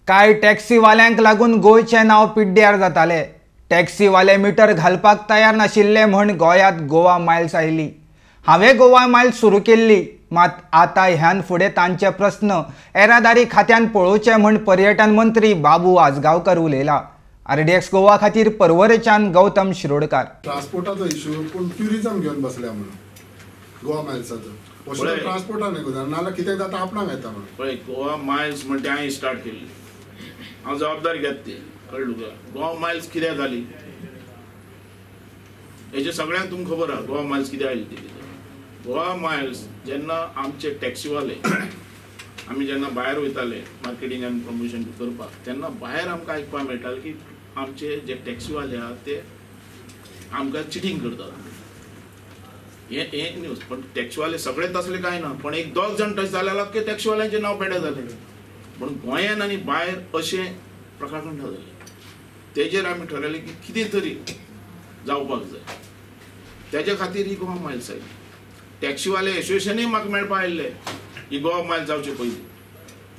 कांय टॅक्सीवाल्यांक लागून गोंयचें नांव पिड्ड्यार जातालें. टॅक्सीवाले मिटर घालपाक तयार नाशिल्ले म्हण गोंयांत गोवा मायल्स आयली. हांवें गोवा मायल्स सुरू केल्ली, मात आतां ह्यान फुडें तांचे प्रस्न येरादारी खात्यान पळोवचे म्हण पर्यटन मंत्री बाबू आजगांवकर उलयला. आरडीएक्स गोवा खातीर पर्वरेच्यान गौतम शिरोडकार. ट्रान्सपोर्टाचो इशू पूण ट्युरिजम घेवन बसल्या म्हणून गोवा मायल्साचो ट्रान्सपोर्टान नाल्यार कितें जाता आपणाक येता म्हणून. पळय गोवा मायल्स म्हणटा हांवें स्टार्ट केल्ली, हांव जबाबदारी घेता ती, कळ्ळें तुका. गोवा मायल्स कित्याक जाली हेजें सगळ्यांक तुमकां खबर आहा. गोवा मायल्स कित्याक आयली ती, गोवा मायल्स जेन्ना आमचे टॅक्सीवाले आमी जेन्ना भायर वयताले मार्केटींग आनी प्रमोशन करपाक तेन्ना भायर आमकां आयकपाक मेळटालें की आमचे जे टॅक्सीवाले आहात ते आमकां चिटींग करतात. हें एक न्यूज. पण टॅक्सीवाले सगळे तसले कांय ना, पण एक दोग जाण तशें जाले जाल्यार टॅक्सीवाल्यांचें नांव पेड्यार जालें. पूण गोंयान आनी भायर अशें प्रकाखंड जालें. तेजेर आमी ठरयलें की कितें तरी जावपाक जाय, तेज्या खातीर ही गोवा मायल्स आयली. टॅक्सीवाले एसोसिएशनूय म्हाका मेळपाक आयिल्ले ही गोवा मायल्स जावचे पयलीं.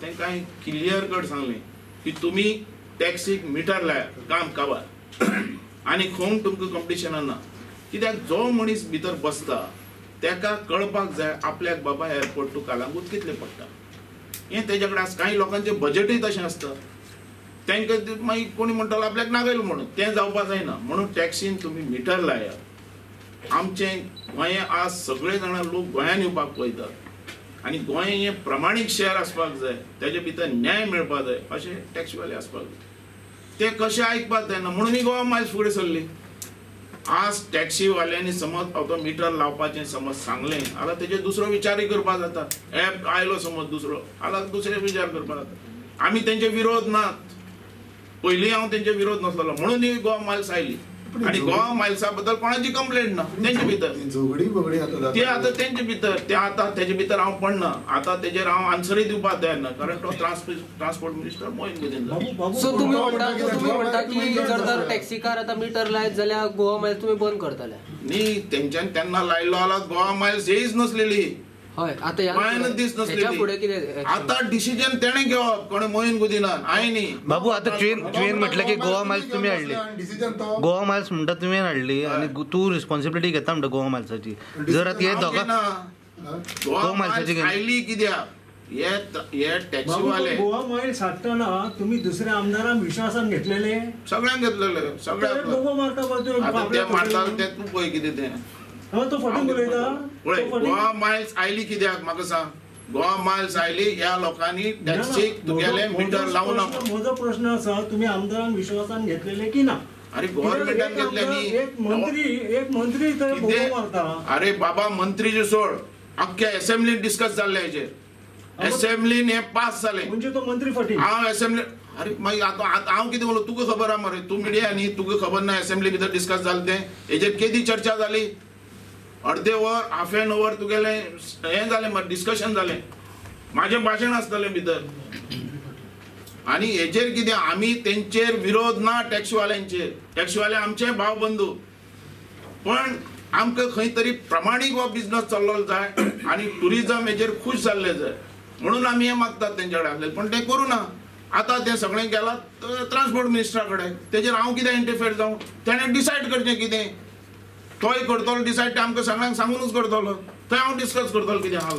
तांकां हांवें क्लियर कट सांगलें की तुमी टॅक्सीक मिटर लायात, काम काबार आनी खंय तुमकां कॉम्पिटिशनां ना. कित्याक जो मनीस भितर बसता ताका कळपाक जाय आपल्याक बाबा एअरपोर्ट टू कालांगूट कितलें पडटा हें. तेज्या कडेन कांय लोकांचें बजेटूय तशें आसता, तांकां मागीर कोणी म्हणटलो आपल्याक नागयलो म्हणून, तें जावपाक जायना. म्हणून टॅक्सीन तुमी मिटर लायात. आमचें गोंय आज सगळे जाणां लोक गोंयान येवपाक पळयतात आनी गोंय हें प्रमाणीक शहर आसपाक जाय, तेजे भितर न्याय मेळपाक जाय अशें टॅक्सीवाले आसपाक जाय. ते कशें आयकपाक जायना म्हणून ही गोवा मायल्स फुडें सरली. आज टॅक्सीवाल्यांनी समज आतां मिटर लावपाचें समज सांगलें जाल्यार तेजेर दुसरो विचारूय करपाक जाता. एप आयलो समज दुसरो जाल्यार दुसरे विचार करपाक जाता. आमी तेंचे विरोध नात, पयलीं हांव तेंचे विरोध नासलेलो म्हणून ही गोवा मायल्स आयली. आनी गोवा मायल्सा बद्दल कोणाची कंप्लेंट ना तेंचे भितर. ते आतां तेंचे भितर ते आतां तेजे भितर हांव पडना, आतां तेजेर हांव आन्सरूय दिवपाक तयार ना, कारण तो transport minister Mohin Godinho. So तुमी म्हणटा की जर तर टॅक्सीकार आतां मिटर लायत जाल्यार गोवा मायल्स तुमी बंद करतले? न्ही, तेंच्यान तेन्ना लायलो जाल्यार गोवा मायल्स येयच नसलेली. हय, आतां आतां डिसिजन तेणें घेवप कोणें, मोहीन गुदिन्हान, हांवें न्ही. बाबू आतां तुवें म्हटलें की गोवा मायल्स तुमी हाडली, गोवा मायल्स म्हणटा तुवें हाडली आनी तूं रिस्पॉन्सिबिलिटी घेता म्हणटा गोवा मायल्साची. जर आतां हे दोगां गोवा मायल्साची आयली कित्याक हे टॅक्सीवाले गोवा मायल्स हाडटना तुमी दुसऱ्या आमदारांक विश्वासान घेतलेले, सगळ्यांक घेतलेले, सगळ्यांक ते मारता ते तूं पळय कितें तें. तो फटींग उलयता. पळय गोवा मायल्स आयली कित्याक म्हाका सांग. गोवा मायल्स आयली ह्या लोकांनी टॅक्सीक तुगेले मिटर लावना. म्हजो प्रश्न आसा, तुमी आमदारांक विश्वासान घेतलेले की ना? अरे गव्हर्नमेंटान घेतले न्ही. एक मंत्री मारता. अरे बाबा मंत्री सोड, अख्ख्या असेंब्लीन डिस्कस जाल्लें हेजेर, असेंब्लीन हें पास जालें म्हणजे तो मंत्री फटींग. हांव असेंब्ली, अरे मागीर आतां हांव कितें उलोवं तुका खबर आहा मरे, तूं मिडिया न्ही, तुका खबर ना असेंब्ली भितर डिस्कस जालें तें, हेजेर केदी चर्चा जाली. अर्दे वर हाफ एन our तुगेलें हें जालें डिस्कशन जालें, म्हाजें भाशण आसतलें भितर. आनी हेजेर कितें आमी तेंचेर विरोध ना टॅक्सीवाल्यांचेर, टॅक्सीवाले आमचे भाव बंधू, पण आमकां खंय तरी प्रमाणीक हो बिजनस चल्लो जाय आनी ट्युरिजम हेजेर खूश जाल्लें जाय म्हणून आमी हें मागतात तेंच्या कडेन आसलें, पण तें करूं ना. आतां तें सगळें गेलां ट्रान्सपोर्ट मिनिस्टरा कडेन, तेजेर हांव कितें इंटरफेर जावं, तेणें डिसायड करचें कितें, तोय करतलो डिसायड, ते आमकां सगळ्यांक सांगूनच करतलो, थंय हांव डिस्कस करतलो कितें आहा.